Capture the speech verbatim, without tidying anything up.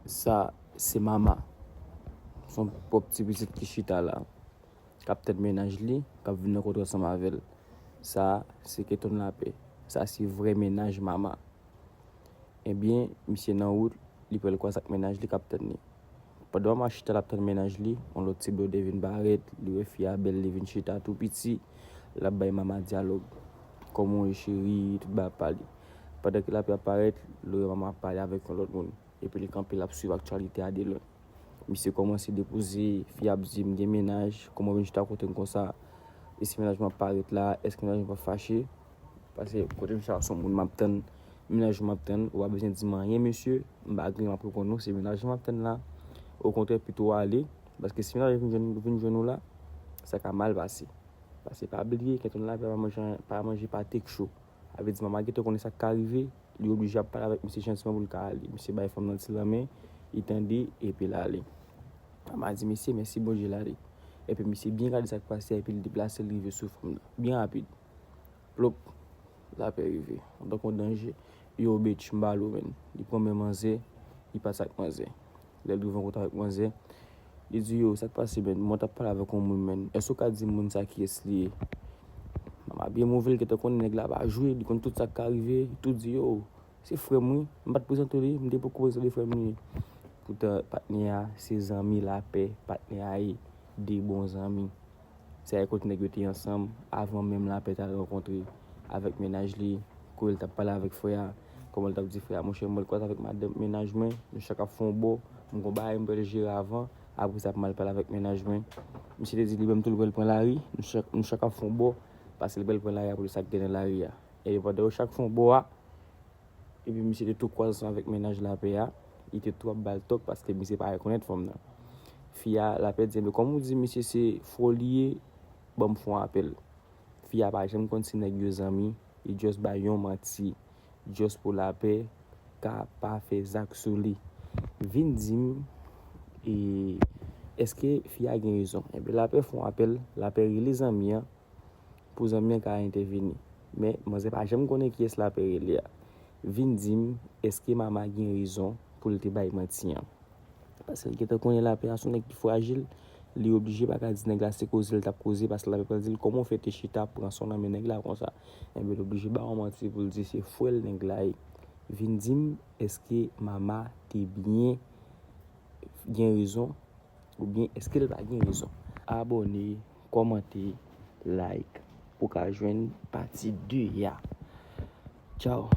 Sa se Mama. Se yon pwòp ti pitit ki chita la, k ap tann mennaj li, k ap vin rankontre ansanm avè l. Sa se Kenton Lapè. Sa se vrè mennaj Mama. Ebyen, misye nan wout, li pral kwaze ak mennaj li k ap tann li. Pandan Mama chita l ap tann mennaj li, yon lòt ti blòdè vin parèt, li wè fi a bèl, li vin chita tou piti, l ap bay Mama dyalòg. Kòman w ye cheri, tout bagay ap pale. Pandan ke Lapè ap parèt, li wè Mama ap pale avèk yon lòt moun. Epi li kanpe, l ap swiv aktyalite a de lwen. Misye kòmanse depoze, fi a ap di, "M gen mennaj, kòman w vin chita kote m konsa? E si mennaj mwen ap parèt la, èske mennaj mwen p ap fache?" Paske kote m chita se yon moun m ap tann, mennaj mwen m ap tann, ou pa bezwen di m anyen, mesye, m pa gen, m ap reponn ou, se mennaj mwen m ap tann la. Okontrè, pito w ale, paske si mennaj mwen vin jwenn, vin jwenn ou la, sa ka mal pase. Paske pa bliye, Kenton Lapè pa manje, pa manje pate k cho. Sa vle di Mama gentan konnen sa k ka rive, li oblije ap pale avèk misye jantiman pou l ka ale. Misye bay fanm nan ti lanmen, li tande, epi l ale. Mama di, "Mesye, mèsi Bondye," l ale. Epi misye byen gade sa k pase a, epi l deplase, l rive sou fanm nan. Byen rapid. Plop, Lapè rive. Antanke yon danje, "Yo, bitch, m ba l ou, menn." Li pran men manzè, li pase ak manzè. Lè l rive rankontre avèk manzè, li di, "Yo, sa k pase, menn? Mwen t ap pale avèk yon moun, menn. Èske w ka di m moun sa kiyès li ye?" Mama byen move, l gentan konnen nèg la pa jwe, li konn tout sa k ka rive, li tou di, "Yo, se frè m, wi. M pa t prezante w li, m te poko prezante w frè m li ye." Poutan, patnè a, se zanmi Lapè, patnè a ye, de bon zanmi. Se a kote nèg yo te ansanm, avan menm Lapè t al rankontre avèk mennaj li, kote l t ap pale avèk frè a, kòman l t ap di frè a, "Monchè, mwen pral kwaze avèk madanm mennaj mwen, nou chak ap fè yon bò, m gon bagay m pral jere avan, apre sa m al pale avèk mennaj mwen." Misye te di li menm tou l pral pran lari, nou chak, nou chak ap fè yon bò, paske l pral pran lari apre sa k gen nan lari a. Epi pandan yo chak fè yon bò a, epi misye te tou kwaze ansanm avèk mennaj Lapè a, li te tou ap ba l tòk paske misye pa rekonèt fanm nan. Fi a, Lapè di, "Enben, kòm ou di misye se fo li ye, ban m fè yon apèl." Fi a pa janm konn si nèg yo zanmi, li just bay yon manti, just pou Lapè ka pa fè zak sou li. Vin di m, e, èske fi a gen rezon? Enben, Lapè fè yon apèl, Lapè rele zanmi an, pou zanmi an ka entèveni. Men, manzè pa janm konnen kiyès Lapè rele a. Vin di m, èske Mama gen rezon pou l te bay manti an? Paske l gentan konnen Lapè a se yon nèg ki frajil, li oblije pa ka di nèg la se koze l t ap koze, paske Lapè pral di l, "Kòman w fè te chita pran son nan men nèg la konsa?" Enben, l oblije ba yon manti pou l di se frè l nèg la ye. Vin di m, èske Mama te byen gen rezon? Oubyen èske l pa gen rezon? Abòne, kòmante, like, pou w ka jwenn pati de a. Tchao.